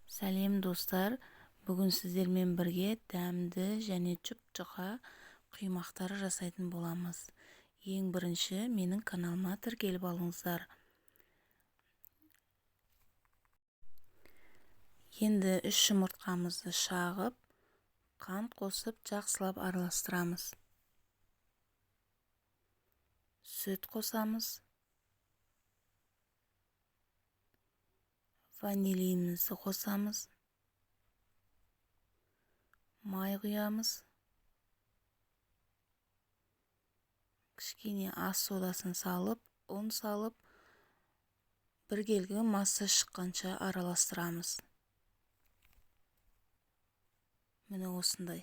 Сәлем, достар! Бүгін сіздермен бірге дәмді және жұп-жұқа құймақтар жасайтын боламыз. Ең бірінші менің каналыма тіркеліп алыңыздар. Енді 3 жұмыртқамызды шағып, қант қосып жақсылап араластырамыз. Сүт қосамыз. Ванилинімізді қосамыз. Май құямыз. Кішкене ас содасын салып, ұн салып, біркелкі масса шыққанша араластырамыз. Міне осындай.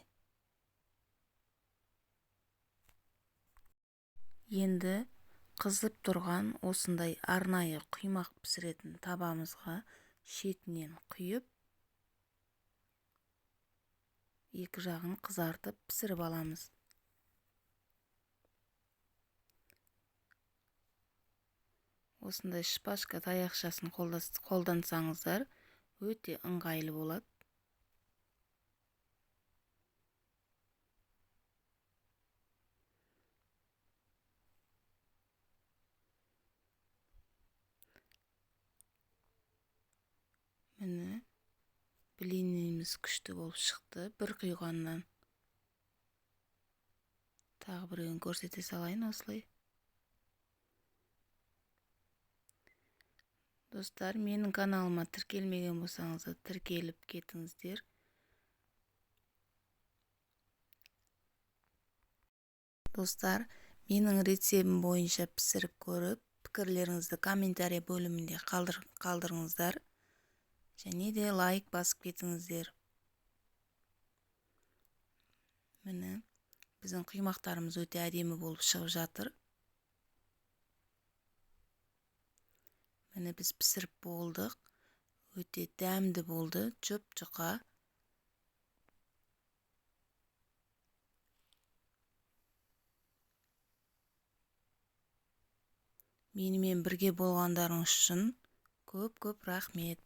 Енді қызып тұрған осындай арнайы құймақ пісіретін табамызға шетінен құйып, екі жағын қызартып пісіріп аламыз. Осындай шпажка таяқшасын қолдансаңыздар өте ыңғайлы болады. Міне, блиніміз күшті болып шықты бір құйғаннан. Тағы біреуін көрсете салайын осылай. Достар, менің каналыма тіркелмеген болсаңыздар, тіркеліп кетіңіздер. Достар, менің рецептім бойынша пісіріп көріп, пікірлеріңізді комментарий бөлімінде қалдырыңыздар. Және де лайк басып кетіңіздер. Міне, біздің құймақтарымыз өте әдемі болып шығып жатыр. Міне, біз пісіріп болдық. Өте дәмді болды, жұп-жұқа. Менімен бірге болғандарыңыз үшін көп-көп рахмет.